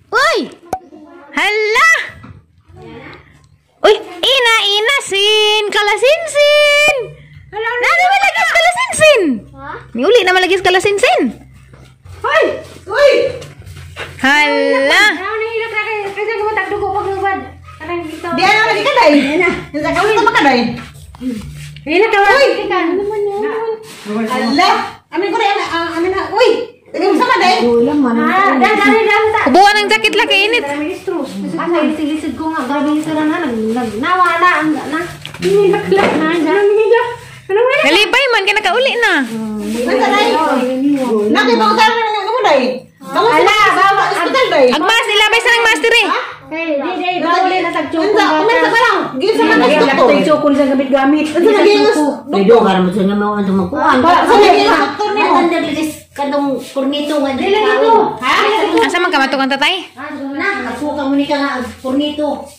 Uy! Hala! Uy, ina ina sin kalasinsin. Nana man lagi sa kalasinsin. Niuli naman lagi sa kalasinsin. Hoy! Uy! Hala! Di ana lagi ka day. Sa kamo ta makaday. Uy! Ala! Amin ko rin, amin na. Uy! Dali mo sama day. Kubuan ang jacket la kay init. Lisod ko nga, grabe yung sila na, nagnawala, ang na. Nalipay man kay nakauli na. Nasa day. Nakibang sa nang mo day. Kamu sa ospital day. Agmas ilabay sa nang master eh. Hey, di, di, bawal na tagchuko. Unsa, kumersa ka lang. Give sa mga doktor. Tagchuko sa gamit-gamit. Unsa naging Medyo karon mo sa nga mga anong magkuhan. Sa naging doktor nimo. Ang nagligis kanong kornito nga dili ka. Ha? Asa man ka matukang tatay? Na, nagsuka mo ni ka nga ang kornito.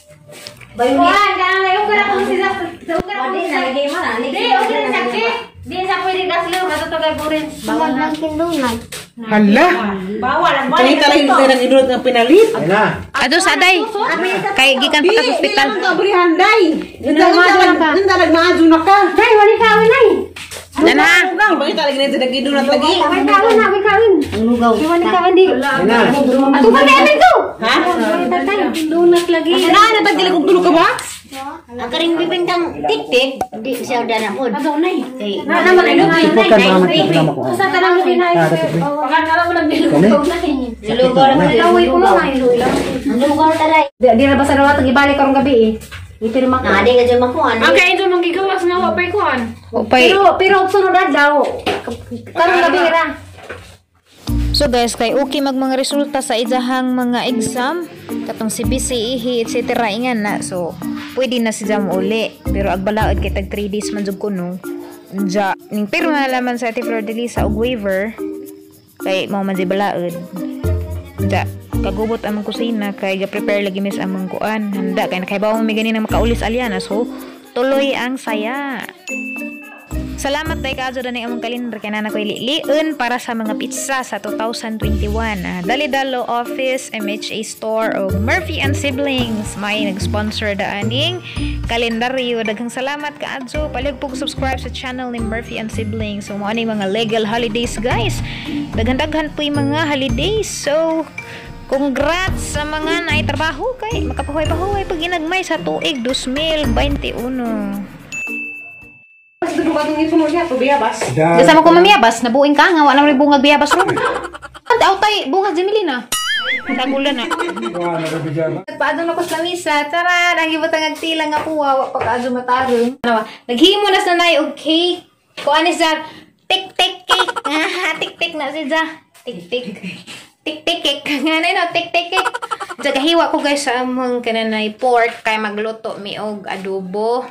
Bayo ni. Kuhan, kaya nga, okay na kung sila, okay na kung Wadi sila. na lagi man. Di, okay na siya, di. Di siya pwede gaslo, katutugay ko rin. Bawal na. Hala. Bawal, ang bawal. Pangita lang yung nang idulot nga pinalit. Ado sa aday. Kay gikan pa Di, ka sa di ospital. lang ka abrihan day. Nanda nagmaadyo na ka. Day, wali kawin na eh. Dana. Pangita lagi na nagidulot lagi. Wali kawin na, wali kawin. Ang lugaw. Wali kawin di. Ato ba tayo ito? Ha? Donut lagi. Na na ba dili kog tulo ka box? Ang karing bibingkang tik-tik, di siya dana pod. Ato na eh. Kay Na naman ay lugaw. Sa tanang lugaw na eh. Baka nga mo nagbilugaw na eh. Lugaw lang. Laway ko na eh. Ang lugaw taray. Di na ba sa rawat ibalik karong gabi eh. Ipirma ko. Na di ka dyan makuhan. Ang kain doon manggigawas nga wa pay kuan. Upay. Pero pero og sunod adlaw karong gabi ra. So guys, kay okay mag mga resulta sa idahang mga exam, katong CBC, IHI, etc. ingan na. So, pwede na siya uli. Pero agbalaod kay tag 3 days man jud kuno. Unja, ning pero nalaman sa Ate Flor de Lisa og waiver kay mao man di balaod. Unja, kagubot among kusina kay ga-prepare lagi mis among kuan. Handa kay nakaibaw mi gani nang makaulis Aliana. So, tuloy ang saya. Salamat tay kaadyo dani among kalendar kay nana koy liliun para sa mga pizza sa 2021. Dali-dalo Office, MHA Store o Murphy and Siblings may nag-sponsor daaning kalendaryo. Daghang salamat kaadyo. Palihog pug subscribe sa channel ni Murphy and Siblings. So mao ni mga legal holidays, guys. Daghan-daghan po yung mga holidays. So congrats sa mga naay trabaho kay makapahuway-pahuway pag inagmay sa tuig 2021. Kasama ko mamiyabas, nabuing ka nga, wala na bungag biyabas ron. Aw tay, bungag Jemilina. Tagulan na. Nagpaadto na ko sa misa, tara, ang gibutang ang tila nga puwa, wa pa kaadto matarong. Ano ba? Naghimo na sa nay og cake. Kuan ni sa tik tik cake. Ah, tik tik na siya. Tik tik. Tik tik cake. Nga na no, tik tik cake. Jagahiwa ko guys sa among kananay pork kay magluto mi og adobo,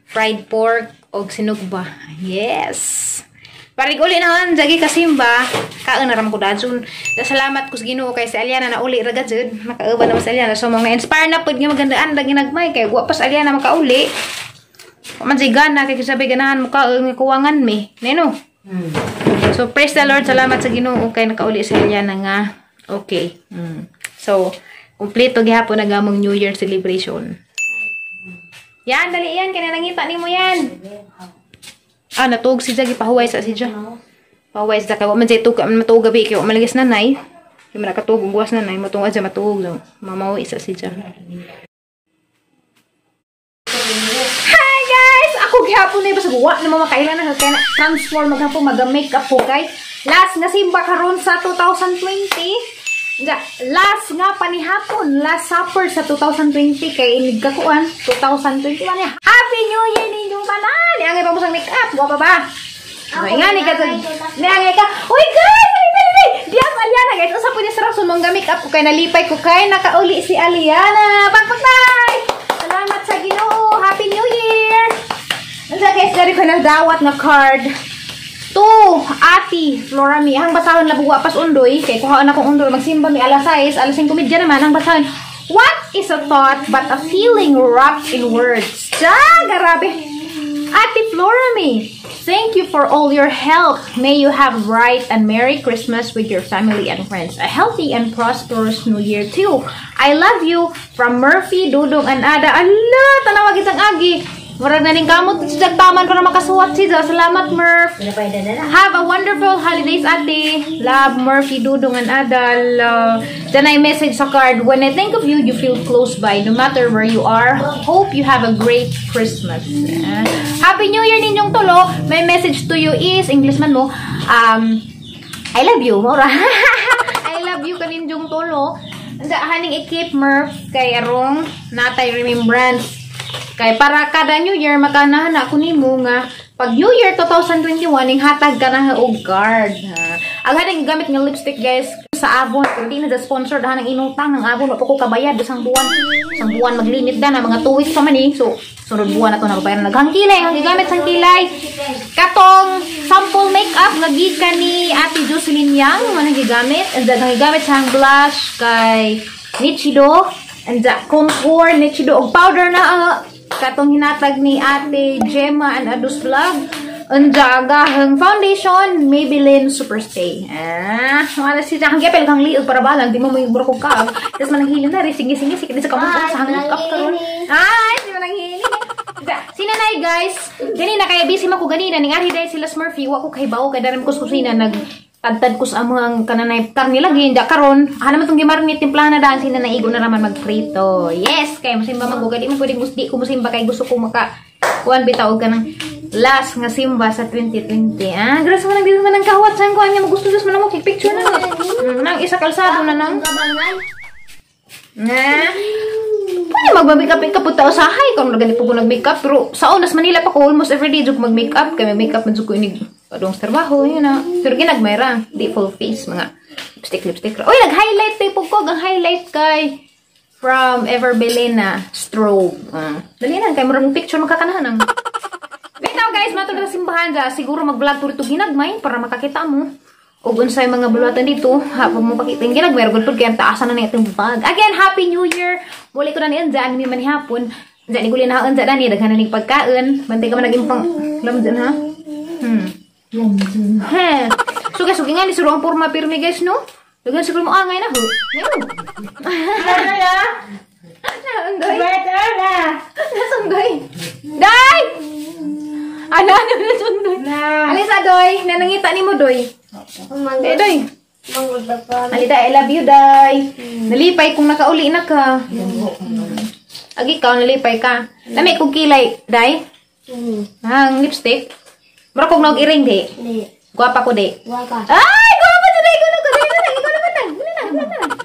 fried pork og sinugba. Yes. Parig uli na jagi kasimba, kaon na ram ko dajon. Salamat ko sa Ginoo kay si Aliana na uli ra gajud. Makauban na sa Aliana. So mga inspire na pud nga magandaan lagi nagmay kay wa pa sa Aliana makauli. Wa man say gana kay sabi ganahan mo kaon nga kuwangan mi. Neno. So praise the Lord, salamat sa Ginoo kay nakauli si Aliana nga. Okay. So kumpleto gihapon na gamong New Year celebration. Yan, dali yan. Kaya nangita nimo yan. Ah, natuog si Jagi. Pahuway sa si Jagi. Pahuway sa Jagi. Wa man siya tug, matuog gabi. Kaya wa man lagi sa nanay. Yung man nakatuog, guwas nanay. Matungod siya matuog. So, mamawi sa si Jagi. Hi guys! Ako gihapon na basta wa na mamakailan na kaya na transform maghapon maga-makeup ko kay last nga simba karon sa 2020. Ja, last nga panihapon, last supper sa 2020 kay inig kakuan 2021. Happy New Year ninyong tanan. Niangay pa mo sa makeup, wa pa ba? Ay nga ni ka niangay ka. Uy guys, dali dali. Diyan Aliana guys, usa pud ni sa rason mong makeup ko kay nalipay ko kay nakauli si Aliana. Pagpagtay. Salamat sa Ginoo. Happy New Year. Unsa guys, dari ko nagdawat nga card. To Ati Florami, ang basahon labuwa pas undoy kay kuhaan akong undoy magsimba mi alas 6, alas 5:30 naman ang basahon. What is a thought but a feeling wrapped in words? Ja, grabe. Ate Florami, thank you for all your help. May you have a bright and Merry Christmas with your family and friends. A healthy and prosperous New Year too. I love you. From Murphy, Dudong, and Ada. Ala, tanawag isang agi. Murag na ning kamot sa taman para makasuwat siya. Salamat, Murph. Have a wonderful holidays, ate. Love, Murphy, Dudong, and Ada. Then I message sa card. When I think of you, you feel close by, no matter where you are. Hope you have a great Christmas. Happy New Year ninyong tulo. My message to you is, English man mo, I love you. Mora. I love you kaninyong tulo. Haning i-keep, Murph, kay arong natay remembrance. Kay para kada New Year makanahan ako nimo nga pag New Year 2021 ning hatag ka na og card. Ha. Ang haning gamit nga lipstick guys sa Avon, pero di na sponsor dahan ang inutang ng Avon, wa pa ko kabayad isang buwan. Isang buwan maglimit da na mga 2 weeks pa man eh. So sunod buwan na to nababayaran. Naghangkilay, ang gigamit sang kilay. Katong sample makeup nga gikan ni Ate Jocelyn Yang man ang gigamit. And then ang gigamit sa blush kay Nichido. And the contour Nichido og powder na katong hinatag ni Ate Gemma and Adus Vlog. Anja agahang foundation Maybelline Superstay. Ah, wala siya hang gapel kang liog para balang di mo may burok ka. Tas mananghilin na rin sige sige di sa kamot sa hang up karon. Ay, di mananghilin. Sinanay guys, ganina kaya busy man ko ganina ning ari dai sila Smurfy, wa ko kahibaw kay daram ko sa kusina nag tadtad ko sa among kananay karne lagi inda karon. Ana man tong gimarinate timplahan na daan sina naigo na raman magprito. Yes, kay musimba man ko di man pwedeng di ko musimba kay gusto ko maka kuan bitaw og kanang last nga simba sa 2020. Ah, grabe man nang man ang kawat san ko anya magusto man mo picture na. Nang isa kalsado na nang. Na. Pwede magma-makeup makeup ta usahay kung gani po ko nag-makeup pero sa unas Manila pa ko almost everyday jud mag-makeup kay makeup man jud ko inig padung sa trabaho yun na. Pero ginagmay ra, di full face mga lipstick lipstick. Oy, nag-highlight tay po ko, ang highlight kay from Everbelena strobe. Dali na kay murag picture makakanahan ang. Bitaw guys, matulog sa simbahan ja, siguro mag-vlog ko rito ginagmay para makakita mo. Og unsay mga buluatan dito, ha, pag mo pakita yung ginagmay, gud pud kay ang taasan na na itong bag. Again, Happy New Year! Muli ko na niyan dyan, mi man hapon. Dyan, iguli na ako dyan, dani, daghan na ning pagkaon. Bantay ka man nag-impang, lam dyan, ha? He. So guys, sugi nga ni suro ang porma pirmi guys, no? Daghan siguro mo angay na, ho. Ngayon. Naunggoy. Naunggoy. Day! Ano, naunggoy? Alisa, Doy. Nanangita ni mo, Doy. Eh, Doy. Alita, I love you, Day. Nalipay kung nakauli na ka. Agi ka, nalipay ka. Lami kong kilay, Day. Ang lipstick. Mura kong nag-iring, di. Guwapa ko, di. Guwapa. Ay! Guwapa today! Guwapa ko! Guwapa ko! Guwapa ko!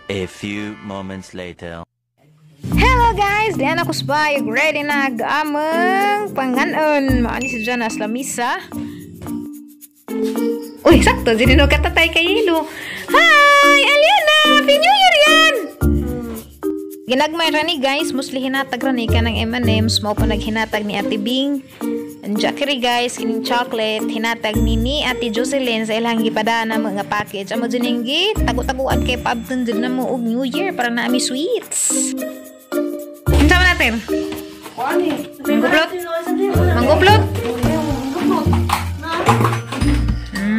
A few moments later. Hello Guys, diyan ako sa bayog. Ready na amang panganon. Maani si Jonas lamisa. Uy, sakto. Zinino katatay kay Yelo. Hi! Aliana! Happy New Year yan! Ginagmay rani guys. Mostly hinatag rani ka ng M&M's. Mao pa naghinatag ni Ate Bing. Ang Jackery guys, kining chocolate. Hinatag ni Ate Jocelyn sa ilang gipadana mga package. Amo dyan yung tagu-taguan kay paabton dyan na mo og New Year para na ami sweets. Unsa man natin? Mangguplot? Mangguplot?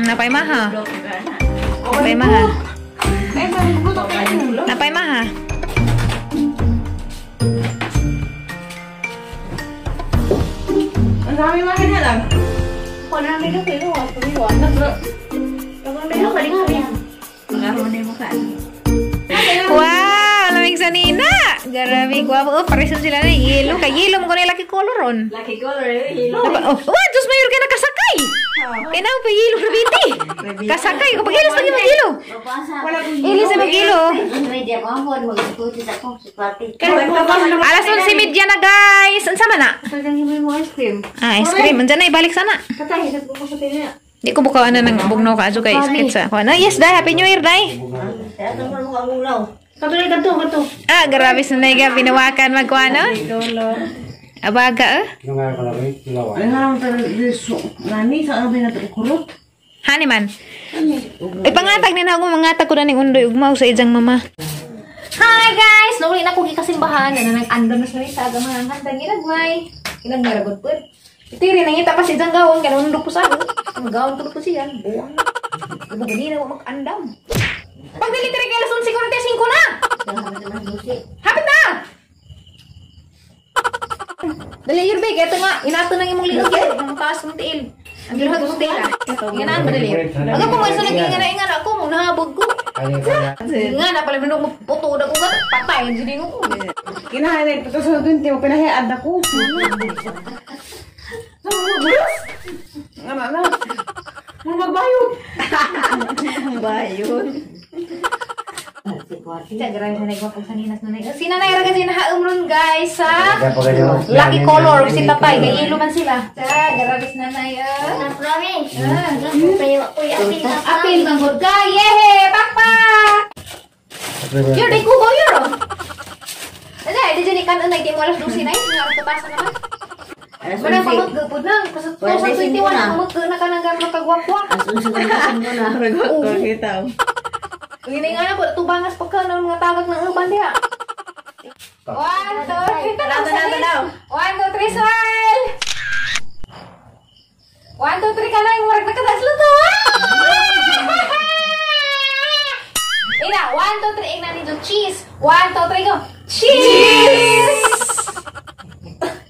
Napay maha. Napay maha. Napay maha. Ang dami mahin na lang. Wow, lamig sa nina. Grabe, guwapo. Oh, paresan sila na yelo. Kay yelo mo kuno lucky color ron. Lucky color, yelo. Oh, wow, Diyos mayor ka nakasakay. Kaya na pa yelo grabiti. Kasakay ko pagilos lagi magilo. Ilis sa magilo. Alas 11:30 na guys. Unsa man na? Ah, ice cream. Unsa na ibalik sana. Di ko bukaw na ng bugno ka adyo kay sakit sa ako. Na yes, dai, Happy New Year, dai. Ah, grabe sa naiga pinawakan magkuano. Abaga eh. Hani man. Ay pangatag ni na ako mangatag ko na ning undoy ugma sa ijang mama. Hi guys, nauli na ko gikasimbahan na nang andam na sa misa aga mga handang ginagmay. Ginagmay ra gud pud. Itiri nangita pa si ijang gawon kay undo ko sa ang gawon ko siya buwang. Iba ganina mo mag-andam. Pag dili tiri kay alas 11:45 na. Hapit na. Dali yur big, ito nga inato nang imong linog yan, ang taas ng tiil. Ang gilhag mong tiil. Inganaan ba dali? Aga ko mo sa nagingana ingana ako mo nahabog ko. Nga na pala mo puto na ko patay jud ko. Kinahanay pa sa 20 mo pinahiad ako. Nga na. Mo magbayot. Bayot. Kita grabe sa nagwapog sa ninas na nai. Si nanay ra kasi nahaumron guys sa lucky color si tatay kay ilo man sila. Sa grabe sa nanay. Promise. Apil man gud ka. Yehe, pakpak. Yor di kubo yor. Ada di jani kan anay di mo alas 12 nay nga kapasa naman. Wala pa magpud nang sa 21 pamag na ka nang gano kagwapwa. Kita. Ini nga na po, tubangas pa ka ng mga tagag ng uban diha. 1, 2, 3, tanaw, tanaw. 1, 2, 3, smile! 1, 2, 3 ka na, yung murag nakataas luto. Ina, 1, 2, 3, ina ninyo, cheese! 1, 2, 3, go! Cheese!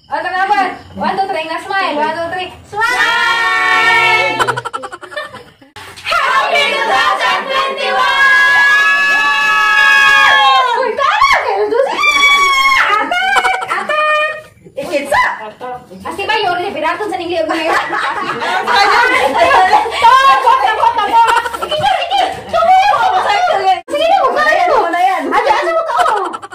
O, tanaw ba? 1, 2, 3, ina, smile! 1, 2, 3, smile! Happy 2021! Asi ba yun? Piraton sa ningli. Sige na, aja mo ka.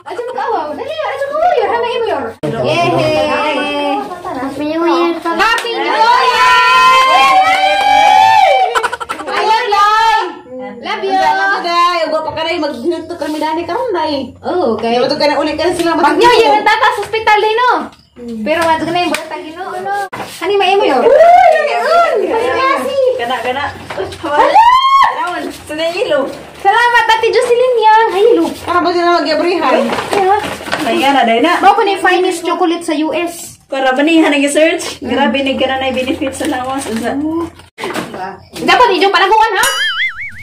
Aja mo ka. Dali, aja mo yor. Hama imo yor. Yehey! Happy New Year! Happy New Year! I love you! Love you! Day, ugwa pa ka magluto kami dani karon day. Oh, okay. Luto ka na uli ka na sila. Pag New Year ang tata sa ospital din no. Pero wadto ka na yung bulatag Ginoo no. Hani maimo yor. Kana kana. Hala! Raon, sunay ilo. Salamat Ate Jocelyn yan. Ay, ilo. Para ba sila mag-abrihan? Ayan na, day na. Mao ko ni finest chocolate sa US. Para ba niya nag-search? Grabe, nagkana na benefit sa lawas. Dapat medyo panaguan ha.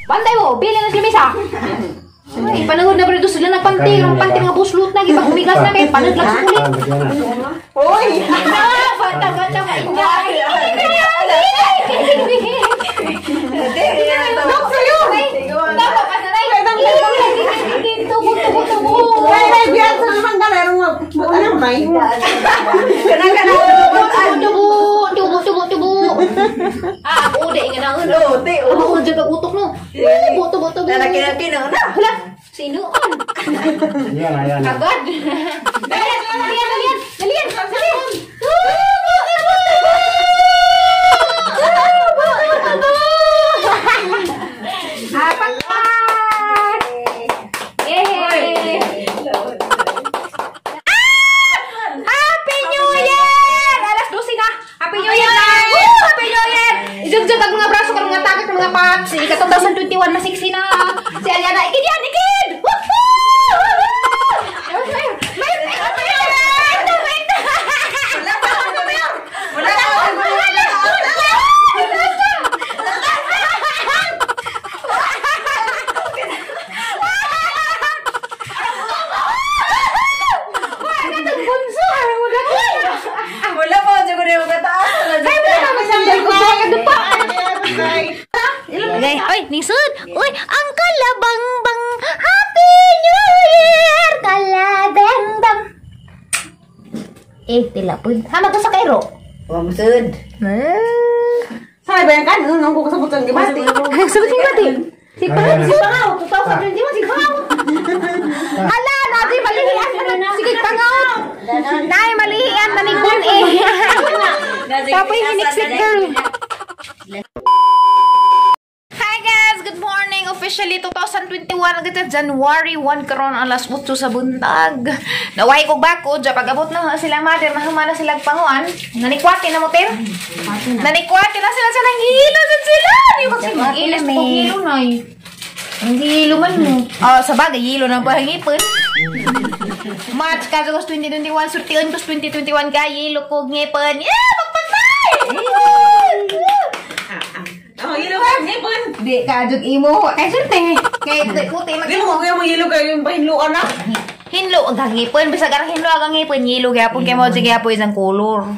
Bantay mo, bili na sila misa. Ay, panahon na ba dito sila nagpanti, ang panti nga buslot na, gipag umigas na kay panag lang sa kulit. Hoy! Ah, bata bata ka ina. Dok sa'yo! Tama pa na Tubo tubo tubo. Ay, ay, biyan sa naman ka na. Ano may? Kana kana. Tubo tubo tubo tubo. Ah, ako de nga na. Lo, te, Ako jud utok no. Tubo tubo tubo. Lalaki-laki na na. Hala, Sinuon. Yan, ayan. Agad. Dalian, dalian, dalian. Dalian, dalian. Pagpat! Yay! Happy New Year! Alas 12 na. Happy New Year na! Happy New Year! Ijugjug ang mga braso karong mga takot ng mga paps. Ika 2021 masiksi na. Si Aliana, ikid yan, ikid! Woohoo! Woohoo! May Wala pa. Wala Wala pa. Siguro yung kataas. Oy, nisod. Oy, ang kalabangbang. Happy New Year, kalabangbang. Eh, tilapod. Ha, magkasa kay Ro? Wamsud. Sana ba yan ka? Nung ko kasabot ang gibati. Sabot yung bati. Si Pangaw, si Pangaw. 2021, si Pangaw. Hala, natin malihian pa na. Sige, pangaw. Nay, malihian na ni Gun eh. Tapos yung hiniksik girl. Hi guys! Good morning! Officially, 2021 agad January 1 karon alas 8 sa buntag. Naway ko bako, dya pag-abot na sila mother, nahuma na sila panguan. Nanikwati na mo, Ter? Nanikwati na sila sa nanghilo dyan sila! Di ba kasi mag-ilas ko hilo na eh. Ang hilo man mo. Ah, sa bagay, hilo na pa hangipon. March ka 2021, surtion ko 2021 ka, hilo ko ngipon. Yeah! Magpatay! Oh, hilo ka, ngipon. Di ka jud imo kay surte. Kay puti mag Di mo kaya mo hilo kayo yung pahinluan na. Hinlo ang ngipon bisag arang hinlo ang ngipon hilo gyapon kay mo sige gyapon isang color.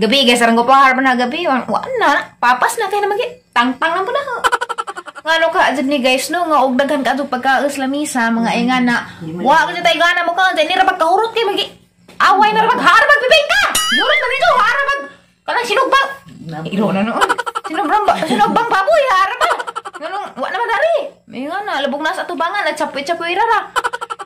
Gabi guys arang ko pa harpan na gabi wa na papas na kay na magi tangtang lang po na. Ngano ka jud ni guys no nga og daghan ka adto pagkaos lamisa mga inga na wa ka tay gana mo ka ni ra pagkahurot kay magi away na ra pag harabag bibingka. Yurot na nito harabag kanang sinugbang. Iro na noon. Sinugbang baboy harabag. Nganong wa naman dari. May nga na labog na sa tubangan at chapoy-chapoy ra.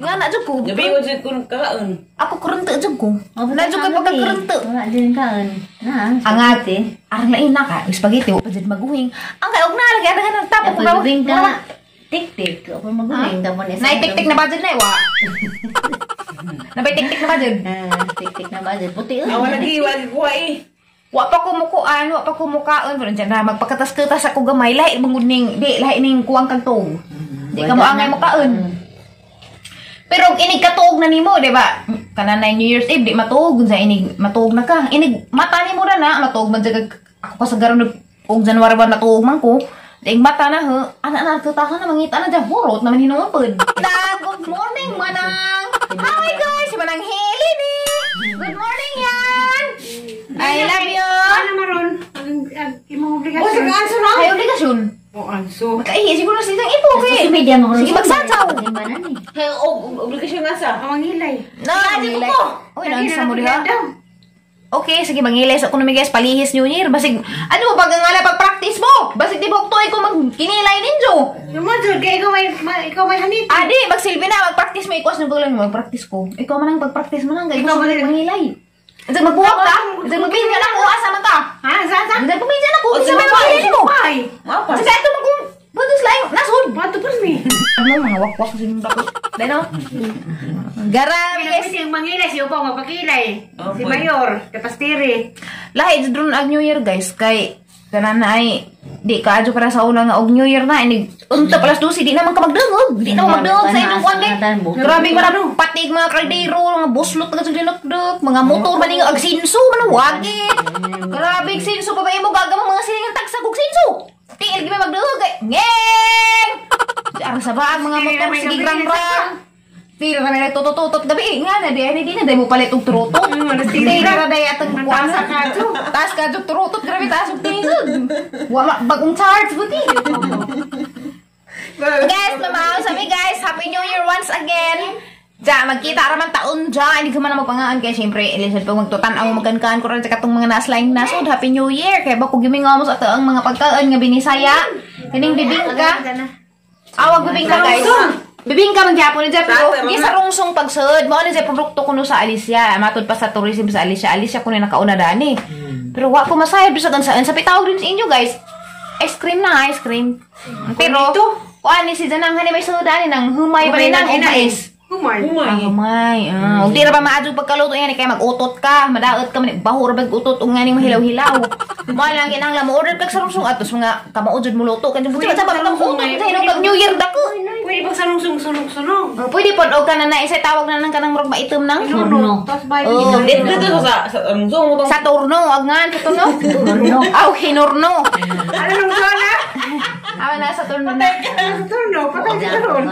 Nga na jud ko. Gabi mo jud kun kaon. Ako kurente jud ko. Na jud ko pagka kurente. Wala din kaon. Na. Angat. Arang lain na ka. Spaghetti wa pa jud maguhing. Ang kay og na lagi adahan ang tapok ko. Maguhing ka. Tik-tik. Ako maguhing ta mo ni. Nay tik-tik na ba jud na wa. Nabay tik-tik na ba jud? Tik-tik na ba jud? Puti. Ah, wala gi, wala gi kuha eh. Wa pa ko mukuan, wa pa ko mukaon pero dyan na magpakatas-katas ako gamay lahi bangod ning di lahi ning kuwang kag tuog. Di ka mo angay mukaon. Pero inig katuog na nimo, di ba? Kana na New Year's Eve di matuog unsa inig matuog na ka. Inig mata nimo na matuog man jud ako kasagaran og January 1 matuog man ko. Ding mata na ho, ana na kutahan na mangita na dyan hurot naman hinuon pod. Good morning manang. Hi guys, si Manang Heli ni. Good morning yan. I love you. Ano maron? Ang imong obligasyon. Sige, anso na. Ay obligasyon. Oh, anso. Makaihi siguro sa isang ipo kay. Media mo. Sige magsasaw. Hey, obligasyon nga sa. Ang mangilay. Na, ko. Uy, naansa mo diha. Okay, sige mangilay sa kuno guys palihis New Year. Basig ano mo pag nga pag-practice mo? Basig di buktoy ko magkinilay ninyo. Yung mo jud kay ikaw may hanit. Adi, magsilbi na magpractice mo ikuas nung lang magpractice ko. Ikaw man ang pag-practice mo nang Ikaw man ang- mangilay. Diyan magbuwak ka? Diyan magpinja na ako, asa man ka? Ha, sa sa. Diyan pumidya na ako, sa may mangilay mo. Ay, Mapas. Sige, ito mag Budos lang, nasud. bato pa mi. Ano, mga wakwak sa inyong dako. Dahil no? Garami, guys. Kasi ang mangilay siyo pa mapakilay. Si Mayor, kapastiri. Lahi jud ron ang New Year guys kay kanan na ay di ka adyo para sa una nga og New Year na inig unta palas 12 di naman ka magdungog, di naman magdungog sa inyong kuan kay grabe marami patig mga kaldero, mga buslot nga sa dinukduk, mga motor man nga ag sinso man wagi. Grabe sinso pa ba imo gagamo mga silingan tagsag og sinso. Tiil gid magdungog kay ngeng. Arang sa baag mga motor sige rang-rang. Pero kami nagtutututot gabi nga na di ani di na day mo palit og turutot. Di na day atong kuan sa kadyo. Taas kadyo turutot grabe taas og tingog. Wa ma bagong charge buti. Guys, mamaw sa mi guys. Happy New Year once again. Ja, magkita ra man taon ja. Hindi ka man na magpangaan kay syempre ilisod pa magtutan-aw magkankan ko ron sa katong mga naslaing nasod. Happy New Year kay ba ko gimingaw mo sa ato ang mga pagkaon nga binisaya. Kining bibingka. Awag bibingka guys. Bibingka man gyapon ni Jeff, pero di sa rungsong pagsud. Mao ni sa produkto kuno sa Alicia. Matod pa sa tourism sa Alicia. Alicia kuno nakauna dani. Pero wa ko masayod bisag unsa. Sa pitawag din sa inyo guys. Ice cream na, ice cream. Pero kuan ni si Janang hani may sud ani nang humay pa ni nang mais. Humay. Humay. Ah, ug di ra pa maadyo pagkaluto yan kay mag-utot ka, madaot ka man baho ra bag utot ug nganing mahilaw-hilaw. Mo lang kinahanglan mo order kag sa rungsong atos mga kamao jud mo luto kay buti sa ba utot kay kag New Year dako. Pwede pag sarungsong sulong-sulong. Oh, pwede pod og kana na isa tawag na nang kanang murag maitom nang Turno. Tapos bay. Oh, Dito sa rungsong mo sa turno ag ngan sa turno. Aw hinurno. Ano nung zona? Aw na sa turno na. Sa turno, patay sa turno.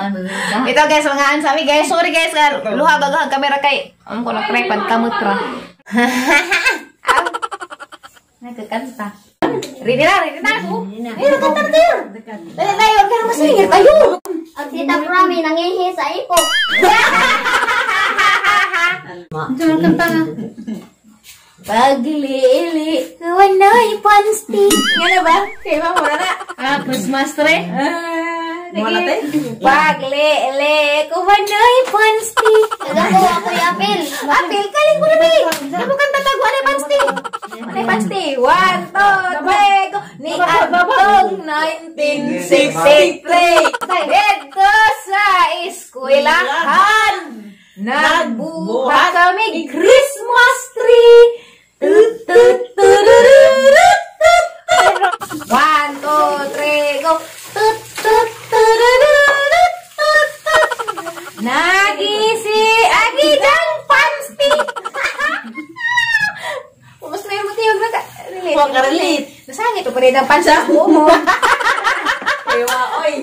Ito guys, mga ansami guys. Sorry guys, luha gagahag kamera kay am ko na tripod kamot ra. Aw. Nagkakanta. Ready na, ready na. Ay, kanta na tayo. Dali tayo, huwag ka na masingir tayo. Ang Tita Prami nangihi sa ipok. Paglili, wala'y pansti. Nga na ba? Kaya ba mo na? Ah, Christmas tree. Paglili, wala'y pansti. Nagakuha ako'y apel. Apil, kaling ko na ba? Ano kanta tag wala'y pansti? Wala'y pansti. 1, 2, 3, go. Ni Antong 1963. Dito sa eskwelahan. Nagbuhat kami Christmas tree. Tut, tut, turururut, tut, tut. 1, 2, 3, go. Tut, tut, turururut, tut, tut. Nagisi agidang pansti. Mas may mo tiyog na ka. Relate. Nasangit pa rin ang pansa mo. Ewa, oy.